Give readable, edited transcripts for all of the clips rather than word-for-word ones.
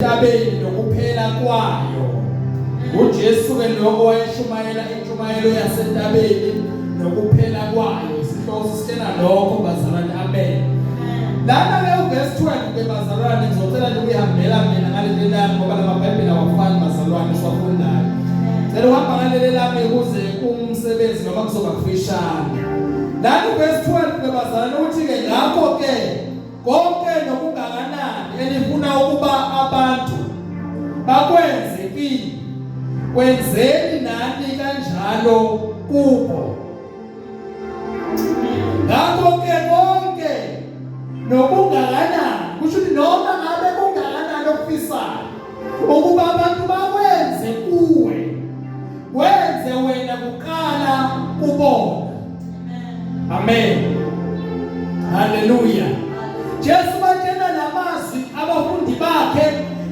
Entabeni nokuphela kwayo. UJesu ke lokho wayeshumayela intshumayelo yasentabeni nokuphela kwayo. Isihloko sisitshela lokho bazalwane. Amen. Lana ke uverse 12 ke bazalwane ngizocela nje ukuyihambela mina ngaleli lami ngoba lamaBhayibheli awafani bazalwane siwafundayo. Cela uhamba ngaleli lami ukuze umsebenzi noma kuzoba kufishane. Lana uverse 12 ke bazalwane uthi ke ngakho ke Konke nokungakanani enifuna ukuba abantu bakwenze kini, kwenzeni nani kanjalo kubo. Ngakho-ke konke nokungakanani, kusho ukuthi noma ngabe kungakanani okufisayo ukuba abantu bakwenze kuwe, kwenze wena kuqala kubona. Amen. Haleluya. Jesu batshela lamazwi abafundi bakhe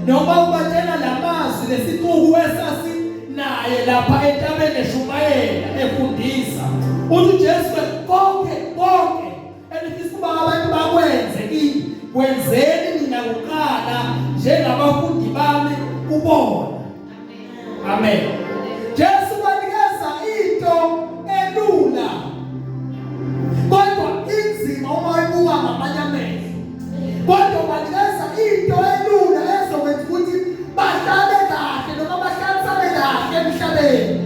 noma ubatshela lamazwi lesicuku esasi naye lapha entabeni eshumayela efundisa. Uthi Jesu konke konke enifisa ukuba abantu bakwenze kini kwenzeni nina kuqala njengabafundi bami kubona. Amen. Jesu wanikeza into elula. Kodwa inzima uma uyibuka ngamanye amehlo. Kodwa wanikeza into elula ezokwenza ukuthi bahlale kahle noma bahlalisane kahle emhlabeni.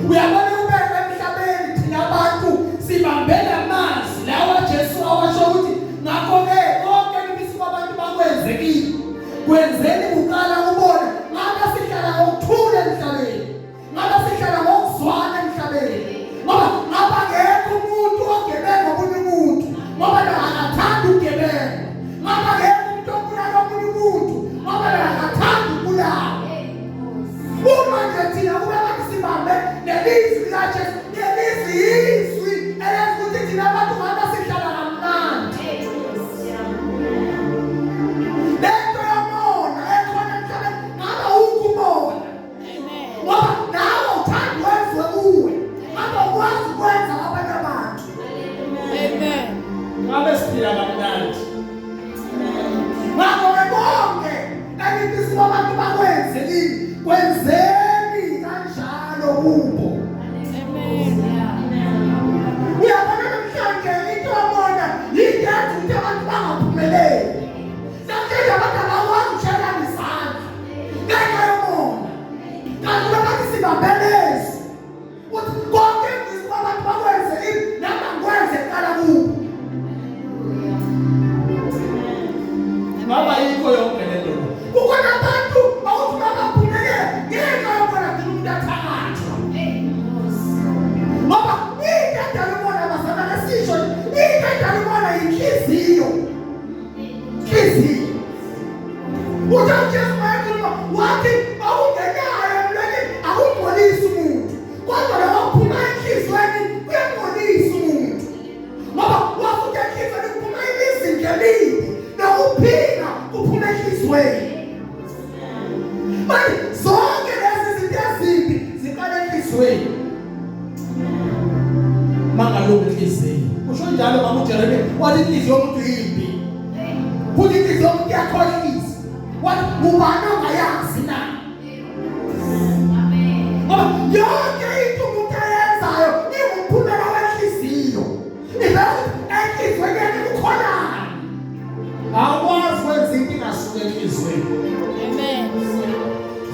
Uyabona ube emhlabeni thina abantu sibambe lamazwi lawa Jesu awasho ukuthi ngakho-ke konke nifisa abantu bakwenze kini Kwenzeni kuqala ubone ngabe sihlala ngokuthula emhlabeni, ngabe sihlala ngokuzwana emhlabeni, ngoba ngaba ngekho umuntu ogebenga omunye umuntu ngoba lo akathandi ukugebenga, ngaba ngekho umuntu obulala omunye umuntu ngoba lo akathandi ukubulala. Uma nje thina kube abantu sibambe nelizwi likaJesu, lelizwi yizwi elenza ukuthi thina abantu ngabe sihlala kamnandi. Lento yomona ekhona emhlabeni ngabe awukho umona. Ngoba nawe uthanda wenziwe kuwe. Ngabe ukwazi ukwenza abanye abantu. Amen. Ngabe siphila kamnandi. Ngakho-ke konke enifisa ukuba abantu bakwenze kini, kwenzeni kanjalo kubo. Uyabona namhlanje into yomona yinto yenza ukuthi abantu bangaphumeleli. Namhlanje abantu abakwazi ukushelana izandla ngenxa yomona. Kanti babathi sibambelezi. Uthi konke engifisa abantu bakwenze kimi nami angikwenze kuqala kubo. Ngaba yikho yonke le nto. Kukhona abantu awuthi makaphumelele ngenxa yokubona gcina umuntu athakathwa. Ngoba into edala umona bazalwane esisho into edala umona yinhliziyo. Inhliziyo. Uthi uJesu wayekhuluma wathi okungenayo emlonyeni akungcolisi umuntu kodwa lokho kuphuma enhliziyweni kuyangcolisa umuntu. Ngoba wathi enhliziyweni kuphuma imizindlo emibi nokuphila kuphuma enhliziyweni. Manje zonke lezi zinto ezimbi ziqala enhliziyweni. Mangalunga inhliziyo. Usho njalo mama uJeremiya wathi inhliziyo yomuntu yimbi. Futhi inhliziyo yomuntu iyakhohlisa. Wathi ubani ongayazi na? Amen. Ngoba yonke into umuntu ayenzayo ingumphumela wenhliziyo. Ivela enhliziyweni yakhe kukhonani. Awukwazi kwenza into ingasuki enhliziyweni. Amen.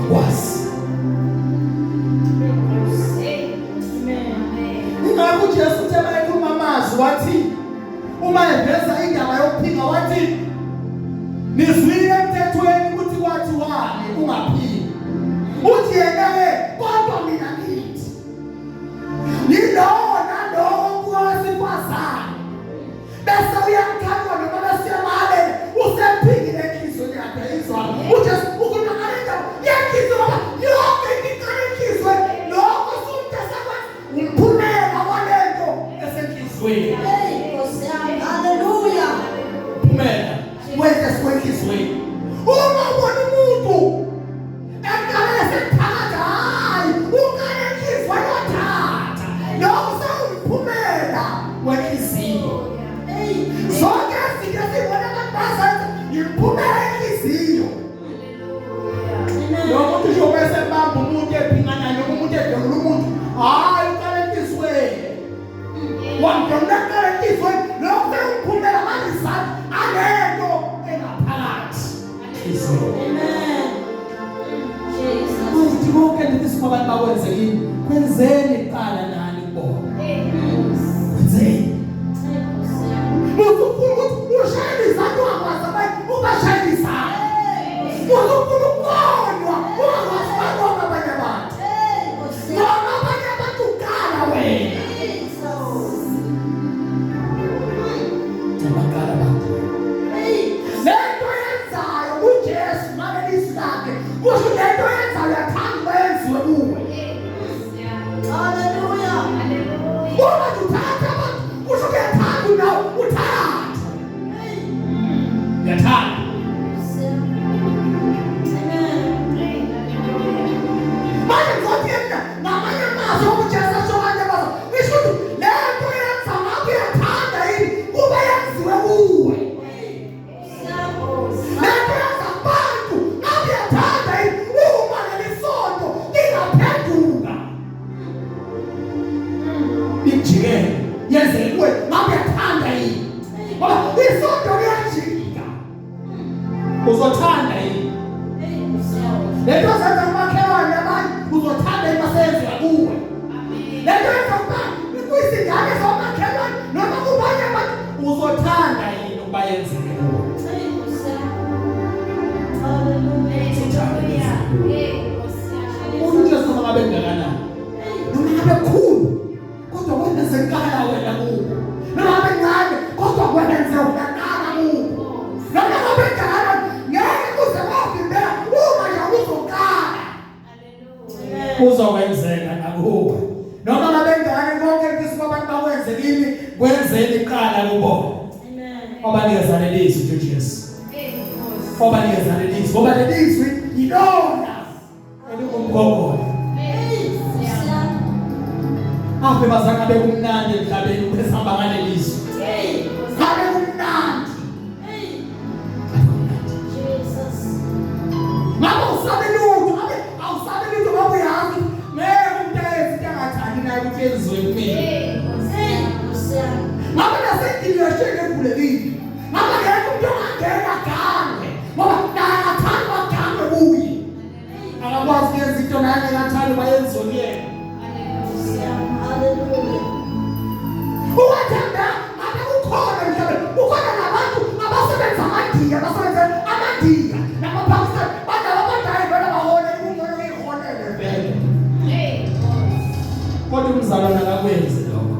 Akwazi. Ingakho uJesu uthe mayekhuluma amazwi wathi uma eveza indaba yokuphinga wathi nizwile emthethweni ukuthi kwathi wani ungaphingi. Uthi yena-ke kodwa mina ngithi yilowo nalowo obuka wesifazane bese uyamkhanuka noma bese uyamhalela usephingile enhliziyweni yakhe izwa uJesu ukhuluma ngale ndaba yenhliziyo ngoba yonke into iqala enhliziyweni lokho umuntu esekwenza umphumela walento esenhliziyweni. Hey, Nkosi yami. Hallelujah. Phumela wenze sikwenhliziyweni. Uma ubona umuntu enhliziyweni. Amen. Jesus. Manje konke nifisa abantu bakwenze kini, kwenzeni kuqala nani kubona. Kwenzeni. Usufuna ukuthi ushayele izandla ungakwazi abanye ubashayele izandla. Usufuna ukubonwa ungakwazi ukubonwa abanye abantu. Noma abanye abantu kuqala wena. Nabaqala abantu. Lento yenzayo uJesu ngaleli lakhe kusho lento yenzayo uyathanda bayenziwe kuwe. Hallelujah. Uma uthatha abantu kusho uyathanda nawe uthatha. Uyathanda. Amen. Manje ngizothi yena ngamanye amazwi uJesu asho kanje bazo ngisho ukuthi lento yenza ngabe uyathanda yini kuba yenziwe kuwe. Lento yenza abantu ngabe uyathanda yini uma leli sonto lingaphenduka. Lijikele yenzeke kuwe ngabe uyathanda yini. Ngoba isonto liyajika. Uzothanda yini? Lento zenza kumakhelwane abanye uzothanda yini maseyenziwa kuwe. Lento yenza kuba kuyizingane zomakhelwane noma kubanye abantu uzothanda yini ukuba yenzeke kuwe. Umuntu noma ngabe engakanani noma ngabe khulu kodwa kwenze kuqala wena kuwo. Noma ngabe ncane kodwa kwenze kuqala kuwo. Noma ngabe engakanani ngeke kuze kwavimbela uma nje uzoqala. Kuzokwenzeka nakuwe. Noma ngabe ingane konke ngifisa abantu bakwenze kimi kwenzeni kuqala kubona. Obanikeza lelizwi uJesu. Obanikeza lelizwi ngoba lelizwi yilona elingumgogodla. Ave bazange bekumnandi emhlabeni ubesihamba ngalelizwi. Ngabe kumnandi. Ngabe kumnandi. Ngabe awusabi lutho, ngabe awusabi lutho ngoba uyazi ngeke umuntu ayenze into angathandi naye ukuthi yenziwe kumina. Ngabe nasendlini yasheke evulekile. Ngabe ngeke umuntu ongangena agange ngoba naye akathandi bagange kuye. Akakwazi kuyenza into naye angekathandi bayenziwe kuyena. Uwathanda ngabe kukhona emhlabeni kukhona nabantu abasebenza amaNdiya abasebenza amaNdiya namaPakistan banabo abadayi vele bahole kungcono uyiholele vele. Kodwa umzalwane akakwenzi lokho.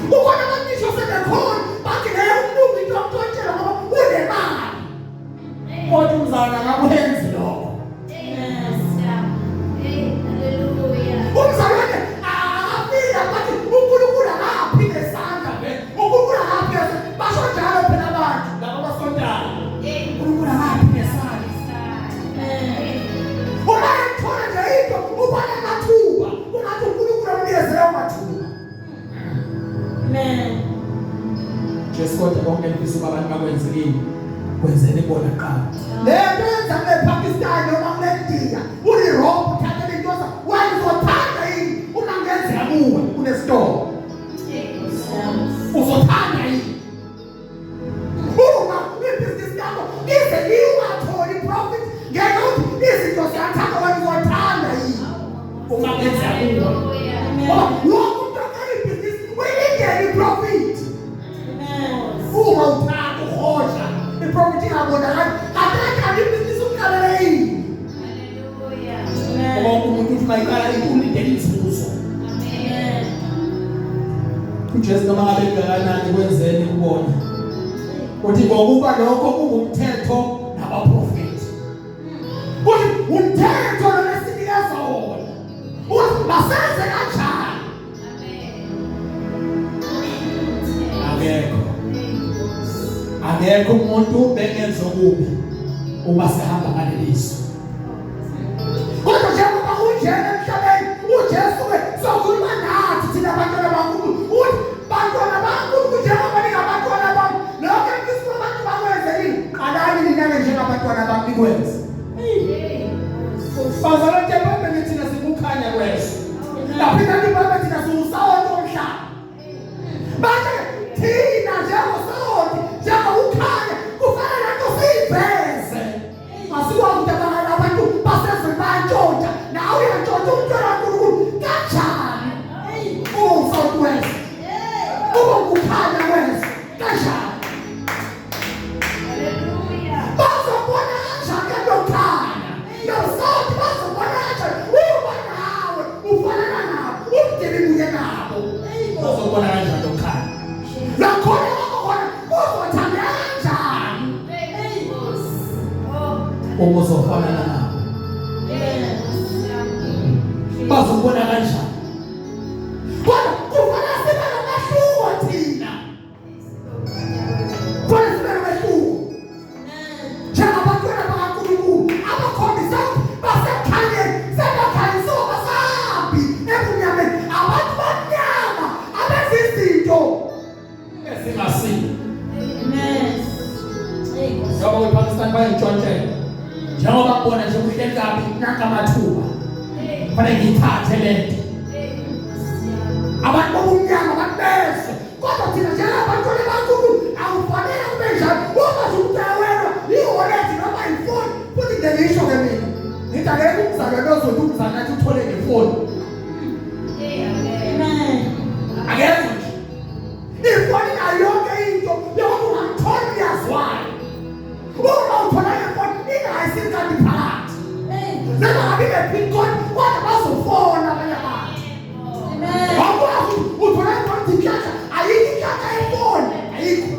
Kukhona abantu ngisho sebekhona bathi ngeke umlungu into amntshontshela ngoba unemali. Kodwa umzalwane akakwenzi lokho. Umzalwane akafika bathi uNkulunkulu akaphi nesandla vele. uNkulunkulu akaphi nesandla. Basho njalo phela abantu laba abasontayo. uNkulunkulu akaphi nesandla. Uma ethola nje into ubona amathuba ungathi uNkulunkulu amnikeze lawo mathuba. Jesu kodwa konke ngifisa ukuba abantu bakwenze kini kwenzeni kubona kuqala. Lento yenza kule Pakistan noma kule India uli-wrong uthathele into wena uzothanda yini uma kungenzeka kuwe kunesitolo. Uzothanda yini? Uma ibhizinisi yakho ize ingatholi profit ngeke uthi izinto ziyathanda wena uzothanda yini uma kungenzeka kuwe. Ngoba wonke umuntu oqala ibhizinisi uyilindele iprofit. Uma uthanda uhosha iprofit ingabonakali kanti ibhizinisi uqalele yini? Wonke umuntu uthi mayiqala into ulindele inzuzo. uJesu noma ngabe engakanani kwenzeni kubona. Uthi ngokuba lokho kungumthetho nabaprofeti. Uthi umthetho lo esinikeza wona. Uthi masenze kanjani? Akekho. Akekho umuntu bengenza okubi uma sehamba ngalelizwi. Kodwa njengoba kunjena emhlabeni uJesu ke sokhuluma nathi thina abantwana baNkulunkulu. Uthi bantwana baNkulunkulu njengoba ningabantwana bami lokho engifisa abantu bakwenze yini? Qalani nina-ke njengabantwana bami nikwenze. Bazalwane iBhayibheli thina sikukhanya kwezwe. Laphinda iBhayibheli thina siwusawoti womhlaba. Manje thina njengosawoti njengokukhanya Bazokubona kanjani lokukhanya? Lokukholwa kwakho khona kuzothambeka kanjani uma uzofanana nabo? Bazokubona kanjani? Kodwa kufanele sibe nomehluko thina, kufanele sibe nomehluko njengabantwana bakaNkulunkulu abakhombisa ukuthi basekukhanyeni, sebakhanyisiwe, basahambi ebumnyameni. Abantu bamnyama abenza izinto ezingasile. Njengoba kwePakistan bayintshontshela, njengoba ngibona nje kuhleli kabi, nanka amathuba, kufanele ngiyithathe le nto. Abantu bobumnyama, abantu bezwe, kodwa thina njengabantwana bakaNkulunkulu akufanele kube njalo. Ungathi ukuthi awena i-wallet noma ifoni. Futhi nje ngisho-ke mina ngithi akekho umzalwane ozothi umzalwane athi uthole ngefoni. Akekho nje. Ifoni nayo yonke into yokuthi ungamthola uyazwayo. Uma uthola ngefoni ingayi SIM card phakathi, noma ngabe ine-pin code, kodwa bazofona abanye abantu. Awukwazi uthola ifoni inhlanhla, ayikho inhlanhla yefoni, ayikho,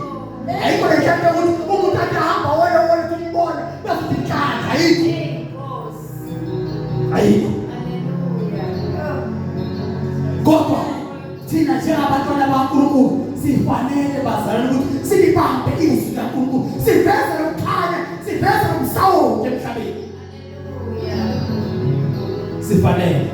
ayikho le nhlanhla yokuthi umuntu athi ahamba wole wole umbone bese uthi inhlanhla, ayikho, ayikho. Kodwa thina njengabantwana bakaNkulunkulu sifanele, bazalwane, ukuthi silibambe izwi likaNkulunkulu, siveze lokukhanya, siveze nomsawoti emhlabeni. Sifanele.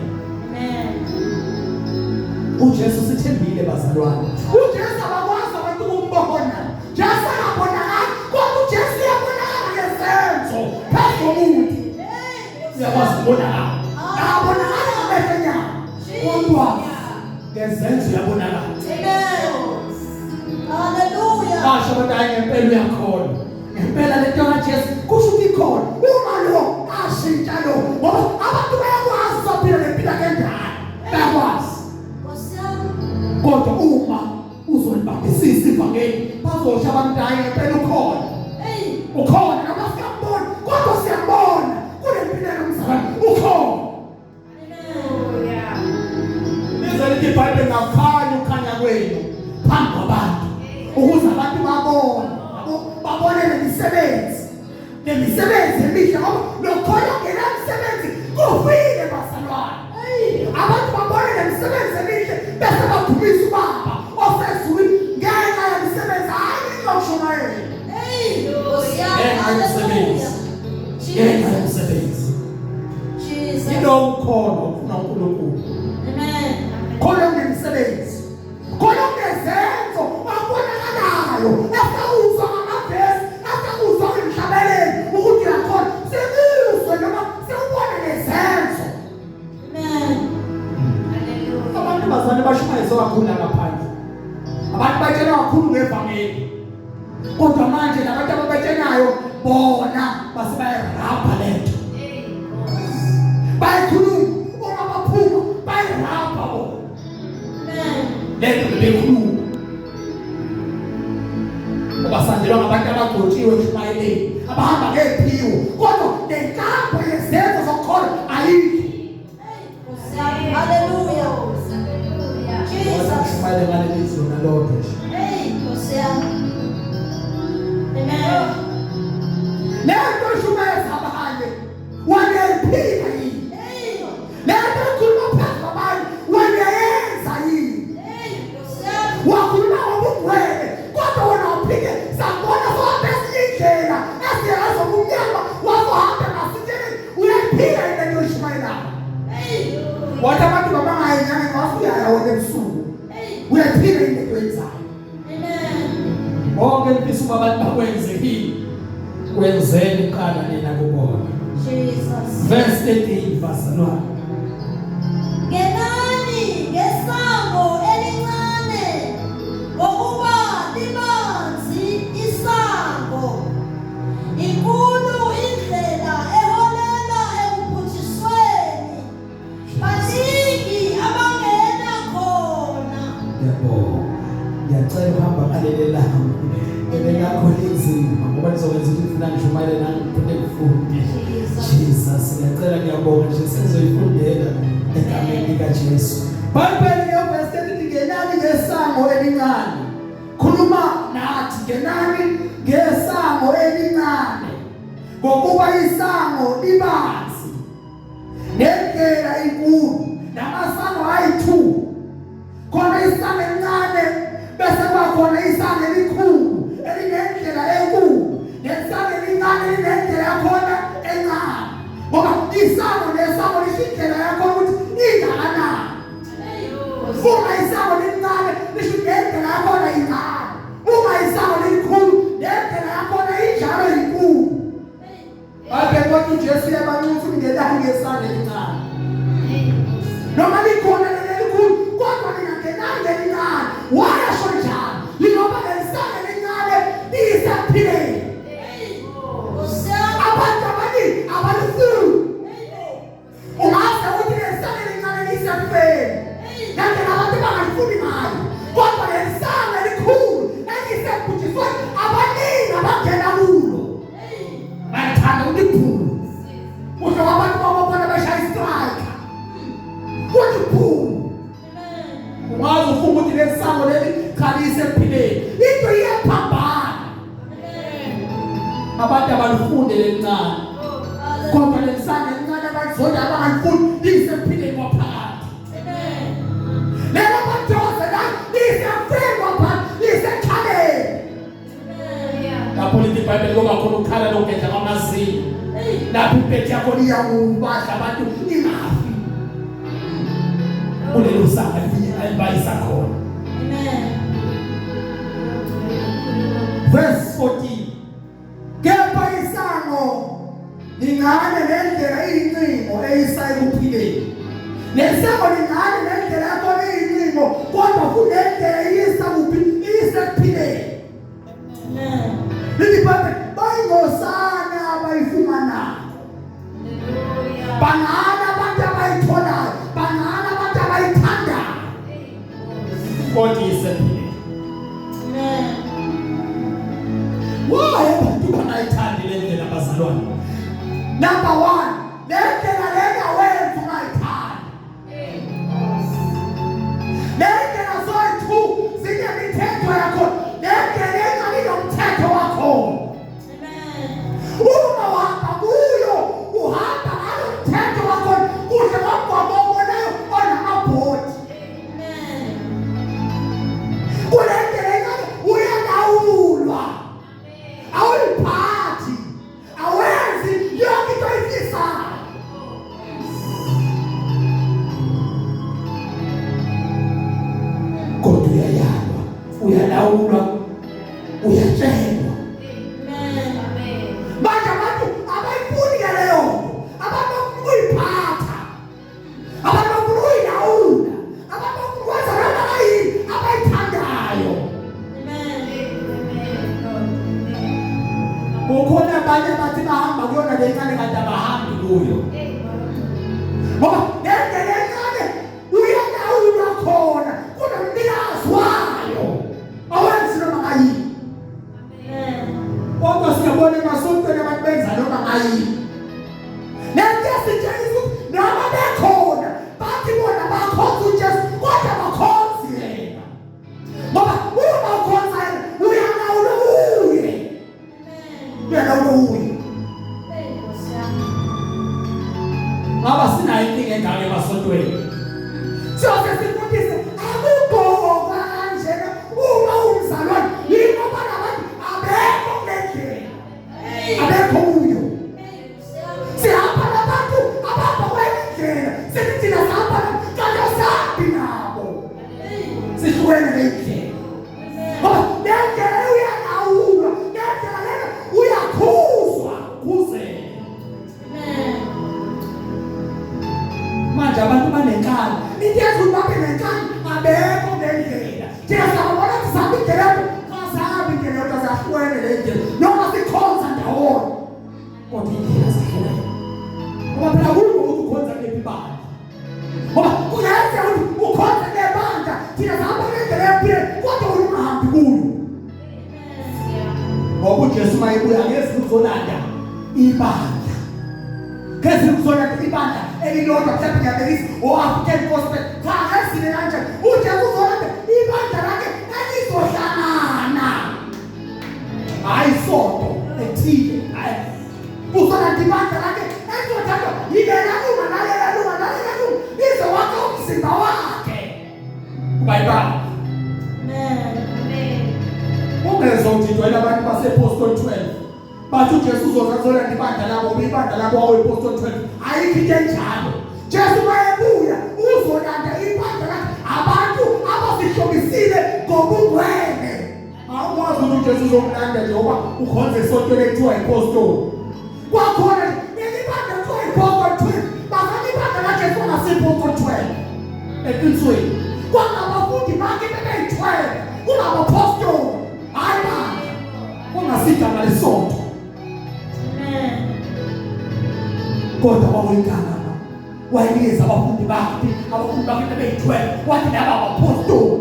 UJesu sithembile, bazalwane. UJesu abakwazi abantu ukumbona. Jesu akabonakali, kodwa uJesu uyabonakala ngezenzo phezu komuntu. Uyakwazi ukubonakala, akabonakala ngamehlo enyama, kodwa ngezenzo uyabonakala. Hallelujah. Basho abantu, hayi, ngempela uyakholwa, ngempela lento kaJesu kusho ukuthi ikhona. Uma lo ashintsha lo, ngoba abantu bayakwazi usaphila nempilo yakhe endala, bayakwazi. Nkosi yami. Kodwa uma uzolibambisisa ivangeli, bazosho abantu, hayi, ngempela ukhona. Hey. Ukhona, noma singamboni, kodwa siyambona kule mpilo yomzalwane, ukhona. Lize lithi iBhayibheli, ngakhanya ukukhanya kwenu phambi kwabantu, ukuze abantu babone, yabo, babone nemisebenzi emihle, ngoba lokhola ongenamisebenzi kufile, bazalwane. Abantu babone nemisebenzi emihle bese badumisa uBaba osezulwini ngenxa yemisebenzi, hhayi ngenxa yokushumayela. Hey. Nkosi yami. Ngenxa yomsebenzi. Hallelujah. Ngenxa yomsebenzi. Jesus. Yilo ukukholwa ufuna uNkulunkulu. Amen. Khona kunemisebenzi, khona kunezenzo okubonakalayo, esakuzwa ngamavesi, esakuzwa ngemhlabeleni ukuthi uyakhona, sikuzwe noma sikubone ngezenzo. Amen. Abantu, bazalwane, bashumayezwe kakhulu la ngaphandle, abantu batshelwa kakhulu ngevangeli, kodwa manje labantu ababatshenayo bona base bayirabha lento, bayikhuluma. Uma baphuma bayirabha bona. Amen. Lento bebekhuluma, ngoba sandelwa ngabantu abagcotshiwe ekushumayeleni, abahamba ngephiwo, kodwa nenkambo yezenzo zokukholwa ayikho. Hey. Nkosi yami. Hallelujah. Jesus. Ushumayele ngaleli zwi nalodwa nje. Hey. Nkosi yami. Amen. Lento ishumayeza abanye, wena uyayiphila yini? Hey. Lento ikhuluma phezu kwabanye, wena uyayenza yini? Hey. Nkosi yami. Wakhuluma ngobungcwele, kodwa wena waphike, sabona sohambe esinye indlela esingezobumnyama, wazohambe ngasitsheleni. Uyayiphila yini lento oyishumayelayo? Hey. Wathi abantu babangayi enyangeni, wasuyaya wena ebusuku. Hey. Uyayiphila yini lento oyenzayo? Amen. Konke nifisa ukuba abantu bakwenze kini, kwenzeni kuqala nina kubona. Jesus. Verse 13, bazalwane. Ngenani ngesango elincane, ngokuba libanzi isango, inkulu indlela eholela ekubhujisweni, baningi abangena khona. Ngiyabonga. Ngiyacela uhamba ngaleli lami, leli lakho linzima, ngoba lizokwenza ukuthi ngifuna ngishumayele nami ngiphinde ngifunde. Jesus, ngiyacela, ngiyabonga nje, sengizoyifundela egameni likaJesu. Bhayibheli ngeverse 30, ngenani ngesango. ngesango elincane, ngokuba isango libanzi nendlela inkulu, namasango ayi-2. Khona isango elincane bese kuba khona isango elikhulu elinendlela enkulu, nesango elincane linendlela yakhona encane, ngoba isango nesango lisho indlela yakhona ukuthi ingakanani. Uma isango lincane lisho indlela yakhona incane, uma isango lilikhulu nendlela yakhona injalo inkulu. Babe kodwa uJesu uyabanxusa ungenani ngesango elincane, noma likhona lelikhulu kodwa ningangenani ngelincane. Wayasho njalo yingoba lelisango elincane liyisaphileni. Abantu abaningi abalifuni. Ungaze uthi lelisango elincane liyisekufeni, ngendlela abantu bangalifuni ngayo, kodwa lelisango elikhulu eliyisekubhujisweni abaningi abangena kulo. Bayathanda ukuthi bhu, kusho abantu bababona beshaya istrike, kuthi bhu. Ungaze ufunga ukuthi lelisango leli cha liyisekuphileni, into iyaphambana. Abantu abalifunde lelincane, kodwa lelisango elincane abalizonda abangalifuni liyisekuphileni kwaphakade. Lelo bathokozelayo liyisekufeni kwaphakade, liyisekhaleni. Lapho lithi iBhayibheli kuba khona ukukhala nokugedla kwamazinyo, lapho impethu yakho iyakubadla abantu ingafi kulelo sango elibayisa khona. Verse 14, kepha isango lincane nendlela iyincingo eyisa ekuphileni. Lesango lincane nendlela yakhona iyincingo, kodwa kunendlela eyisa kuphi? Iyisa ekuphileni. Lithi iBhayibheli bayingosana abayifumanayo, bangana abantu abayitholayo, bangana abantu abayithandayo, kodwa isephileni. Why abantu bangayithandi le ndlela, bazalwane? Number 1, le ndlela lena wenza ungayithandi. Le ndlela zoyi-2 zinemithetho yakhona. Le ndlela encane inomthetho wakhona. Uma uhamba kuyo uhamba ngalo mthetho wakhona, kuhle ngomgwaqo obonayo onamabhodi. Kule ndlela encane uyalawulwa, awuyiphathi, awenzi yonke into oyifisayo. Kodwa uyayalwa, uyalawulwa, uyatshelwa. Manje abantu abayifuni ke leyo nto. Abantu bafuna ukuyiphatha, abantu bafuna ukuyilawula, abantu bafuna ukwenza noma yini abayithandayo. Kukhona abanye abathi bahamba kuyona le ncane kanti abahambi kuyo, ngoba le ndlela encane uyalawulwa khona, kunomnikazi wayo, awenzi noma ngayini. Kodwa siyabona emasontweni abantu benza noma ngayini. Lento yasitshengisa ukuthi noma bekhona bathi bona bakhonza uJesu, kodwa bakhonzi yena, ngoba uma ukhonza yena uyalawula uye, uyalawula uye. Ngaba sinayo inkinga engaka emasontweni, siyose sifundise akugqokwa kanjena uma umzalwane, yingoba labantu abekho kule ndlela, abekho kuyo. Sihamba nabantu abahamba kwenye indlela, sithi thina sihamba nabo, kanti asihambi nabo, sihlukene nendlela, ngoba le ndlela uyalawulwa, le ndlela lena uyakhuzwa, khuzeke. Manje abantu banenkani, into yenza ukuthi babe nenkani abekho kule ndlela. Thina siyabona ukuthi sihamba indlela yodwa, asahambi indlela yodwa, zahlukene le ndlela, noma sikhonza ndawonye kodwa indlela zahlukene, ngoba phela kuyo ukuthi ukhonza kuliphi ibandla, ngoba kungenzeka ukuthi ukhonza nebandla thina sihamba kule ndlela yokuphila, kodwa wena ungahambi kuyo, ngoba uJesu uma ebuya ngezi uzolanda ibandla, ngezi uzolanda ibandla elilodwa, mhlawumbe ngiyabekisa, o-African Gospel. Cha, ngezile kanjani? UJesu uzolanda ibandla lakhe elizohlangana, hayi isonto. Bathi uJesu uzoza azolanda ibandla labo, ngoba ibandla labo wawu-Apostle 12. Ayikho into enjalo. Jesu mayebuya uzolanda ibandla lakhe, abantu abazihlobisile ngobungcwele. Awukwazi ukuthi uJesu uzokulanda njengoba ukhonza esontweni ekuthiwa i-Apostle. Kwakhona leli bandla kuthiwa i-Apostle 12, bazana ibandla laJesu ngase-Apostle 12. Eqinisweni kwangabafundi bakhe bebeyi-12, kungaba-apostoli, hhayi bandla, kungasigama lesonto. Kodwa kwakuyigama wayenikeza abafundi bakhe, abafundi bakhe bebeyi-12, wathi laba abapostoli.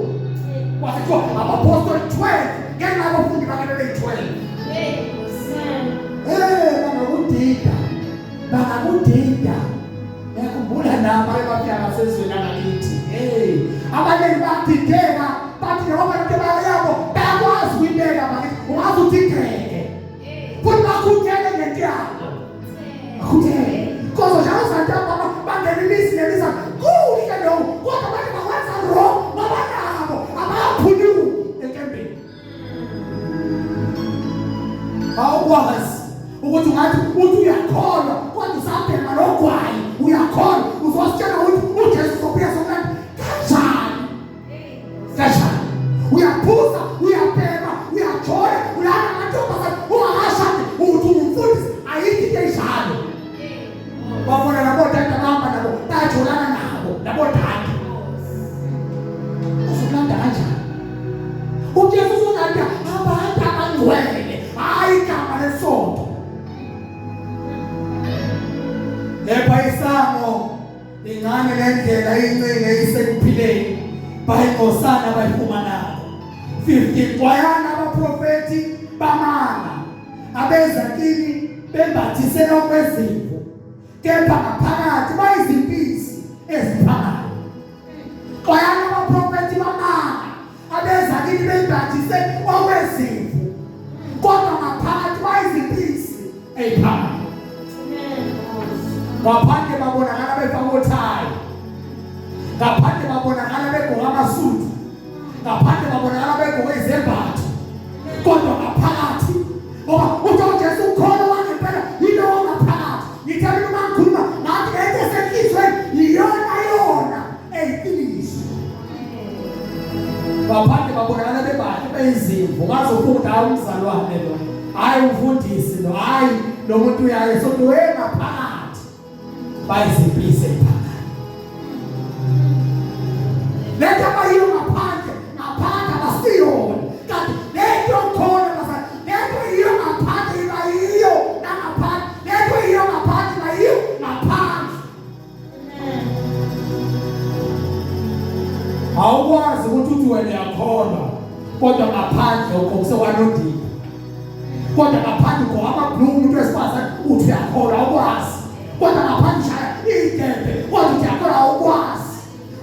Wathi kuthiwa abapostoli 12 ngenxa yabafundi bakhe bebeyi-12. Bangakudida, bangakudida. Ngiyakhumbula nami ake bafika ngasezweni langakithi. Hey, abaningi badideka, bathi njengoba lento yabo bayakwazi ukuyibeka bakithi, ungaze udideke. Futhi bakhuthele ngento yabo. Bakhuthele. Kodwa njalo zantambama bangena imizi nemizi, kuhle lokho, kodwa manje bakwenza wrong ngoba nabo abaphunyuki enkembeni. Awukwazi ukuthi ungathi uthi uyakholwa kodwa usabhema nogwayi, uyakholwa uzositshela ukuthi uJesu uzobuya sokulanda kanjani? Kanjani? Uyaphuza, uyabhema, uyajola, ulala amantombazane ungakashadi, uthi ungumfundisi. Ayikho into enjalo. Babona nabodade abahamba nabo bayajolana nabo nabodade. Uzokulanda kanjani? uJesu uzolanda abantu abangcwele, hhayi igama lesonto. Kepha isango lincane nendlela incinge isekuphileni, bayingcosana abayifumanayo. 15 Xwayana abaprofethi bamanga abeza kini bembathisela okwezimvu, kepha ngaphakathi bayizimpisi eziphangayo. Xwayana abaprofethi bamanga abeza kini bembathise okwezimvu, kodwa ngaphakathi bayizimpisi eyiphangayo. Ngaphandle babonakala befaka othayi, ngaphandle babonakala begqoka amasudu, ngaphandle babonakala begqoke izembatho, kodwa ngaphakathi, ngoba uthi uJesu ukhona wangempela yilo ngaphakathi. Ngithe mina uma ngikhuluma ngathi lento esenhlizweni yiyona yona eyiqiniso. Ngaphandle babonakala bebahle beyizimvu, ungazofunda hayi umzalwane lo, hhayi umfundisi lo, hhayi lo muntu uyaye esontweni, ngaphakathi bayizimpisi ephakathi. Lento abayiyo ngaphandle, ngaphandle abasiyona. Kanti lento khona bazali, lento yiyo ngaphandle iba yiyo nangaphandle, lento yiyo ngaphandle iba yiyo ngaphandle. Awukwazi ukuthi uthi wena uyakholwa kodwa ngaphandle ugqokise kwanondini, kodwa ngaphandle ugqoka amabhluku umuntu wesifazane uthi uyakholwa, awukwazi. Kodwa ngaphandle ushaya iy'kebhe kodwa uthi uyakholwa, awukwazi.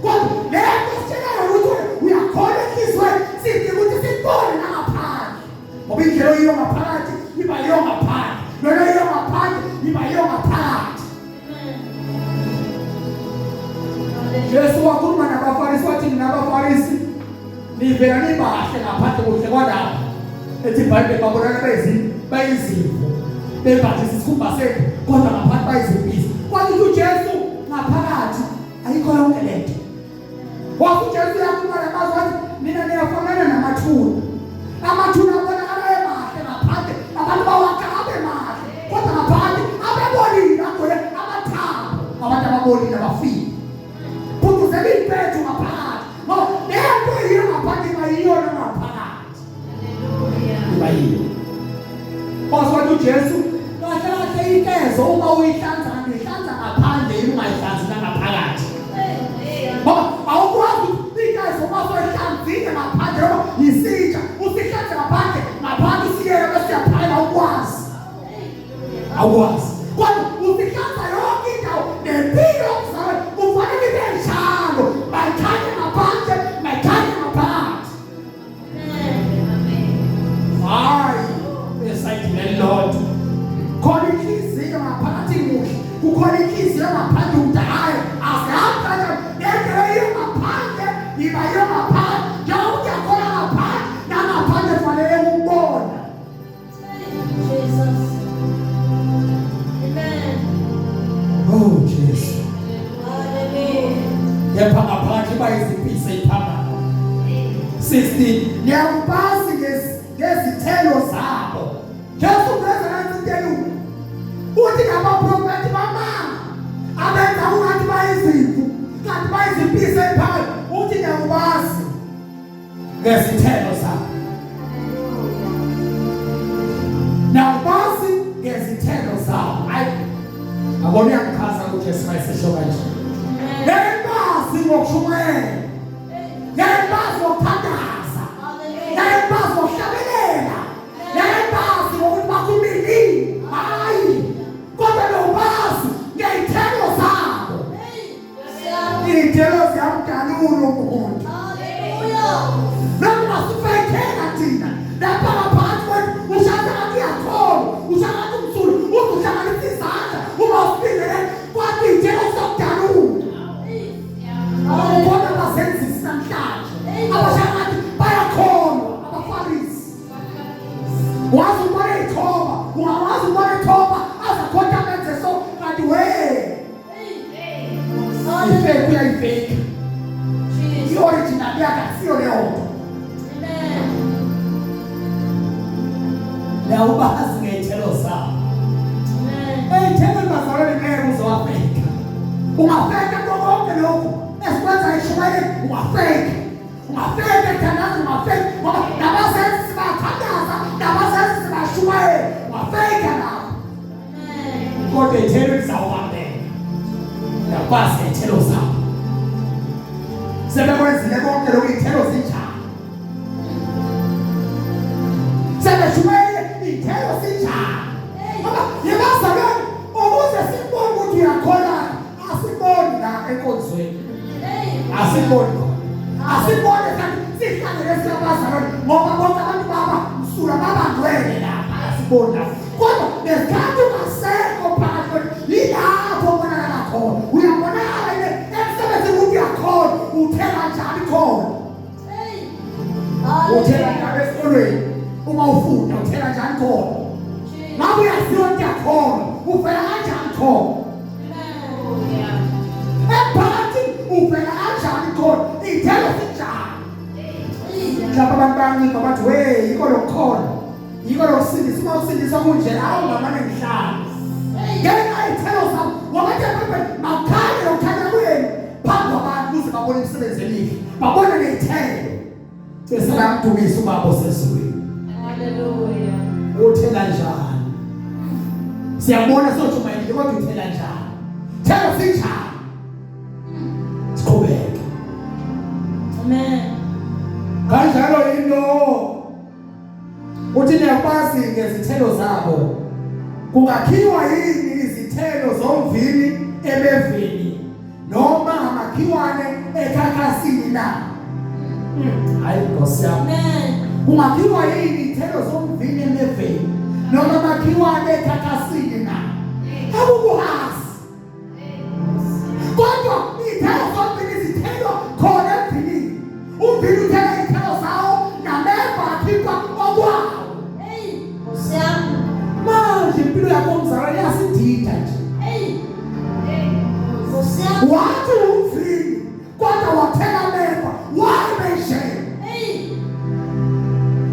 Kodwa le nto sitshelayo ukuthi uyakholwa enhliziyweni, sidinga ukuthi sibone nangaphandle, ngoba indlela oyiyo ngaphakathi iba yiyo ngaphandle, lona yiyo ngaphandle iba yiyo ngaphakathi. Jesu wakhuluma nabaFarisi wathi, nina baFarisi nivela nibahle ngaphandle, kuhle kwalapha. Ethi iBhayibheli babonana bayizimvu bembathisa isikhumba sethu, kodwa ngaphandle bayizimpisi. Kwathi uJesu ngaphakathi ayikho yonke lento. Wathi uJesu uyakhuluma namazwi wathi, nina niyafanana namathuna. Amathuna abonakala emahle ngaphandle, abantu bawakha abe mahle, kodwa ngaphandle abebolile, agcwele amathambo abantu ababolile abafile. Phutuzela iy'mpethu ngaphakathi, ngoba lento yiyo ngaphandle iba yiyona ngaphakathi, iba yiyo. Wathi wathi uJesu kahle kahle inkezo uma uyihlanza kanti uyihlanza ngaphandle yini, ungayihlanzi nangaphakathi? Ngoba awukwazi inkezo uma usuyihlanzile ngaphandle, noma yisitsha usihlanze ngaphandle, ngaphandle usiyeke bese uyaphakela, awukwazi, awukwazi. Kodwa usihlanza yonke indawo. Nempilo yomzalwane kufanele ibe njalo, mayikhanye ngaphandle, mayikhanye ngaphakathi, hayi esayidini elilodwa. Khona inhliziyo ngaphakathi muhle, kukhona inhliziyo ngaphandle ukuthi hhayi azihambi kanjani lendlela iyo ngaphandle iba iyo ngaphandle. Njengoba uyakhola ngaphandle, nangaphandle kufanele ukubona. Jesus. Kepha ngaphakathi bayizimpisi eyiphangayo. 16 Niyakubazi ngezithelo zabo. Jesu uveza nansi into elula. Uthi ngabaprofethi bamanga abenza ungathi bayizimvu kanti bayizimpisi eyiphangayo. Uthi niyakubazi ngezithelo zabo. Niyakubazi ngezithelo zabo. Hayi, abona uyangichaza uJesu mayesesho kanje. Ngeke nibazi ngokushumayela. Ngeke nibazi ngokuthandaza. Ngeke nibazi ngokuhlabelela. Ngeke nibazi ngokuthi bakhulumile. Hayi. Kodwa niyobazi ngezithelo zabo. Iy'thelo ziyamdalula umuntu. Noma sifeyithela thina lapha ngaphansi kwethu ushaya ngathi uyakholwa, ushaya ngathi umsulwa, uze uhlanganisa izandla uma usibingelele kwathi iy'thelo zizakudalula. Ubona abazenzisi namhlanje abashaya ngathi bayakholwa abaFarisi. Wazi ubona ithoba, ungawazi ubona ithoba azakhotha amenze so kanti we ifake uyayifake. I-original yakhe akusiyo leyo nto. Lawubazi ngey'thelo zabo. Ey'thelweni bazalwane ngeke uzowafeka. Ungafeka kuko konke lokhu esikwenza eshumayeleni, ungafeka. Ungafeka ethandaza, ungafeka ngoba nabazenzisi bayathandaza, nabazenzisi bayashumayela, ungafeka lapho. Kodwa ey'thelweni zawubambeka. Uyakwazi ngey'thelo zabo. Sebekwenzile konke lokhu, iy'thelo zinjani? Sebeshumayele iy'thelo zinjani? Ngoba yebazalwane, ukuze sibone ukuthi uyakholwa, asiboni la enkonzweni. Asiboni khona. Asiboni kanti sihlangene siyabazalwane ngoba bonke abantu baba msulwa babangcwele lapha, asiboni lapho. Kodwa ngesikhathi ungasekho phakathi kwethu, yilapho obonakala khona. Uyabonakala ile emsebenzini ukuthi uyakholwa, uthela njani khona. Uthela njani esikolweni uma ufunda, uthela njani khona. Ngabe uyaziwa ukuthi uyakholwa, uvela kanjani khona. Emphakathini uvela kanjani khona, iy'thelo zinjani. Mhlawumbe abantu bayancipha bathi we yiko lokukholwa, yiko lokusindisa. Uma usindiswa kunje awu ngamane ngihlale ngenxa yey'thelo zabo. Ngoba nje iBhayibheli makukhanye lokukhanya kwenu phambi kwabantu ukuze babone imisebenzi emihle, babone ney'thelo. Bese bayamdumisa uBaba osezulwini. Haleluya. Uthela njani? Siyabona sojumayelile kodwa uthela njani? Thelo sinjani? Siqhubeke. Amen. Kanjalo yilo uthi niyakwazi ngezithelo zabo. Kungakhiwa yini izithelo zomvini emevini noma amakhiwane ekhakhasini na? Hayi Nkosi yami. Amen. Kungakhiwa yini izithelo zomvini emeveni noma amakhiwane ekhakhasini na? Akukuhazi. Kodwa iy'thelo zomvini zithelwa khona emvinini. Umvini uthela iy'thelo zawo nameva akhipha okwawo. Hey, Nkosi yami. Manje impilo yakho mzalwane iyasidida nje. Hey. Nkosi yami. Wathi umvini kodwa wathela ameva. Why benje? Hey.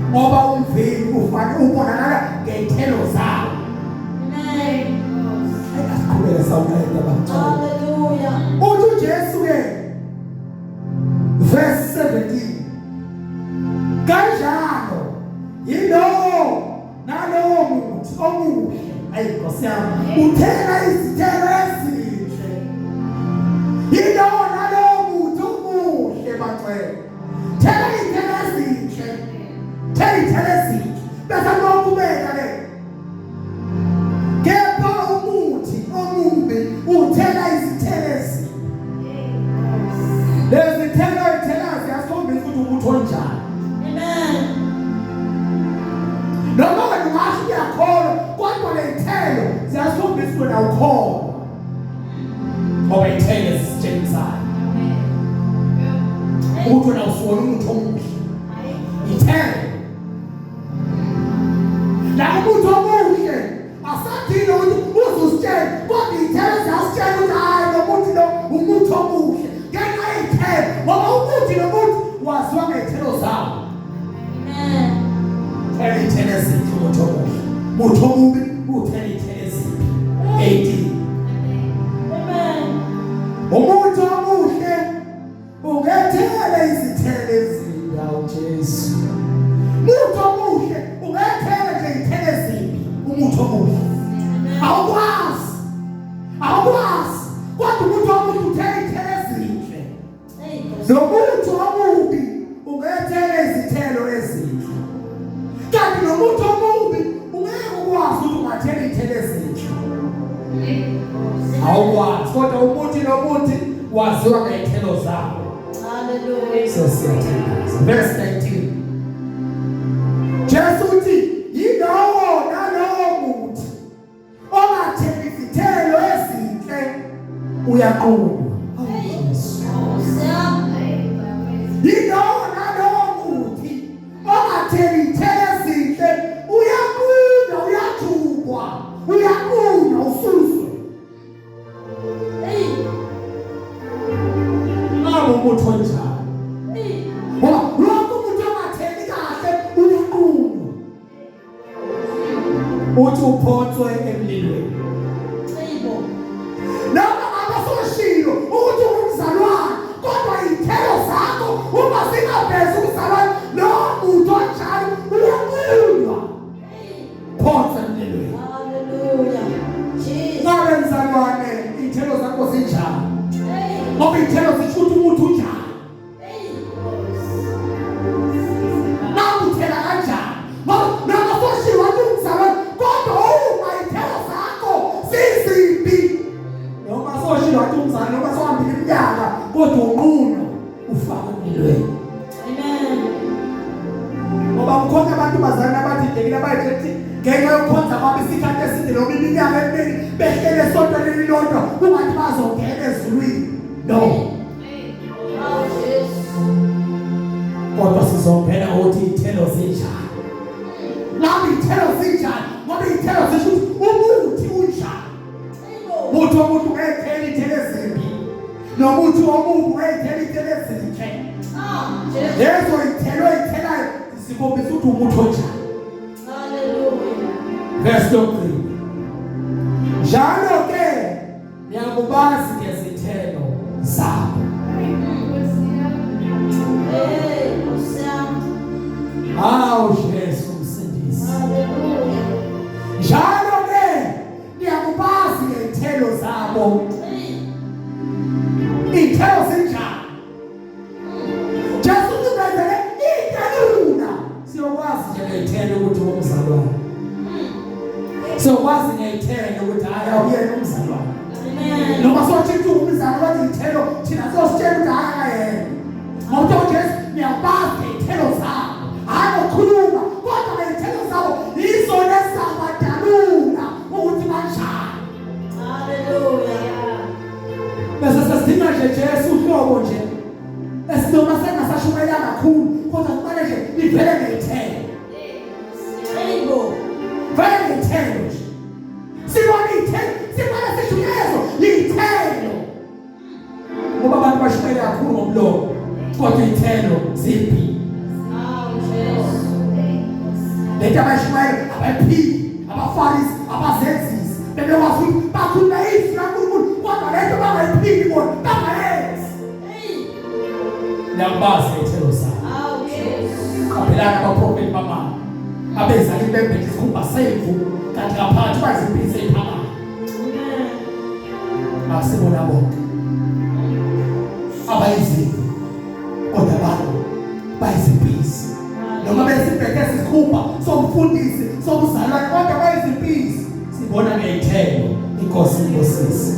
Ngoba umvini ufanele ubonakala ngey'thelo zawo. Amen. Hayi, asiqhubeke sawuqeda baba. Hallelujah. Uthi uJesu ke verse 17 kanjalo yilowo nalowo muthi omuhle, ayi Nkosi yami, uthela izithelo ezinhle. Yilowo nalowo muthi omuhle bacwele, thela izithelo ezinhle, thela izithelo ezinhle, bese kuyaqhubeka ke. Kepha umuthi omubi uthela izithelo ezibi. Lezi thelo ithela ziyasikhombisa ukuthi umuthi onjani. Amen. Noma wena ungasho uyakholwa, kodwa ley'thelo ziyasikhombisa ukuthi wena awukholwa. Ngoba iy'thelo ezisitshengisayo ukuthi wena usuwona umuthi omuhle. Ithelo. omubi uthela iy'thelo ezimbi. 18. Amen. Umuthi omuhle ungethela izithelo ezimbi. Awu Jesu, umuthi omuhle ungethela nje izithelo ezimbi. Umuthi omuhle awukwazi, awukwazi, kodwa umuthi omuhle uthela izithelo ezinhle. Hey, Nkosi. Nomuthi omubi ungethela izithelo ezinhle, kanti nomuthi omubi ungeke ukwazi ukuthi ungathela izithelo ezinhle, awukwazi. Kodwa umuthi nomuthi waziwa ngezithelo zawo. Hallelujah. Sesiyathandaza. Verse 19, Jesu uthi yilowo nalowo muthi ongatheli izithelo ezinhle uyaqunywa. Awu Jesu. Nkosi yami. Yilowo nalowo muthi ongatheli izithelo ezinhle uyaqunywa, uyajubwa, uyaqunywa, ususwe. Hey. Ngabe umuthi onjani? Hey. Ngoba wonke umuntu ongatheli kahle uyaqunywa, uthi uphonswe emlilweni. Hey, bo. Noma ngabe soshilo ukuthi ungumzalwane, kodwa iy'thelo zakho uma zingavezi umzalwane, lowo muntu onjalo uyaqunywa, Hey. phonswe emlilweni. Hallelujah. Jesus. Ngabe mzalwane iy'thelo zakho zinjani? Hey. Ngoba iy'thelo zisho ukuthi umuntu unjani. Hey. Ngabe uthela kanjani? Ngoba noma soshiwo wathi umzalwane, kodwa uma iy'thelo zakho zizimbi, noma soshiwo wathi umzalwane, noma sohambile iminyaka, kodwa unqunywa ufake emlilweni. Amen. Ngoba kukhona abantu bazalwane abadidekile, abayithe ngenxa yokukhonza kwabo isikhathi eside noma iminyaka eminingi behlele esontweni elilodwa, kungathi bazongena ezulwini. No. Awu Jesu. Kodwa sizongena ukuthi iy'thelo zinjani. Ngabe iy'thelo zinjani? Ngoba iy'thelo zisho ukuthi umuthi unjani. Hey, bo. Umuthi omuntu ungey'thela iy'thelo ezimbi, nomuthi omubi ungey'thela iy'thelo ezinhle. Ah, Jesu. Lezo y'thelo ey'thelayo zikhombisa ukuthi umuthi onjani. Hallelujah. Verse 3, njalo ke niyakubazi ngezithelo zabo. Hey, Nkosi yami. Hawu Jesu msindisi. Hallelujah. Njalo ke niyakubazi ngezithelo zabo. Hey. Iy'thelo zinjani? Jesu usivezele into elula. Siyokwazi nje ngey'thelo ukuthi ungumzalwane, siyokwazi ngey'thelo ukuthi hhayi, awuyena umzalwane. Amen. Noma sotshintsha umzalwane, wathi iy'thelo thina siyositshela ukuthi hhayi, akayena. Ngoba kuthiwa uJesu niyabazi ngey'thelo zabo, hhayi ngokukhuluma, kodwa ngey'thelo zabo yizona ezizabadalula ukuthi banjani. Hallelujah. Bese sesidinga nje Jesu uhlobo nje esinoma sengasashumayela kakhulu, kodwa kumele nje livele ngey'thelo. Hey, bo. Vele ngey'thelo nje, sibone iy'thelo, sibone sishunyezwa iy'thelo, ngoba abantu bashumayela kakhulu ngomlomo, kodwa iy'thelo zimbi. Awu Jesu. Lento abayishumayela abayiphili. Abafarisi, abazenzisi, bebekwazi ukuthi bakhuluma izwi likaNkulunkulu, kodwa lento bangayiphili bona, bangayenzi. Hey. Niyakubazi ngey'thelo zabo. Awu Jesu. Qaphelani abaprofeti bamanga abeza kini bembethe isikhumba semvu, kanti ngaphakathi bayizimpisi ey'phakayo. Amen. Akusibona bonke abayizimvu, kodwa abantu bayizimpisi, noma besibheke isikhumba somfundisi, somzalwane, kodwa bayizimpisi. Sibona ngey'thelo. Inkosi ibusise.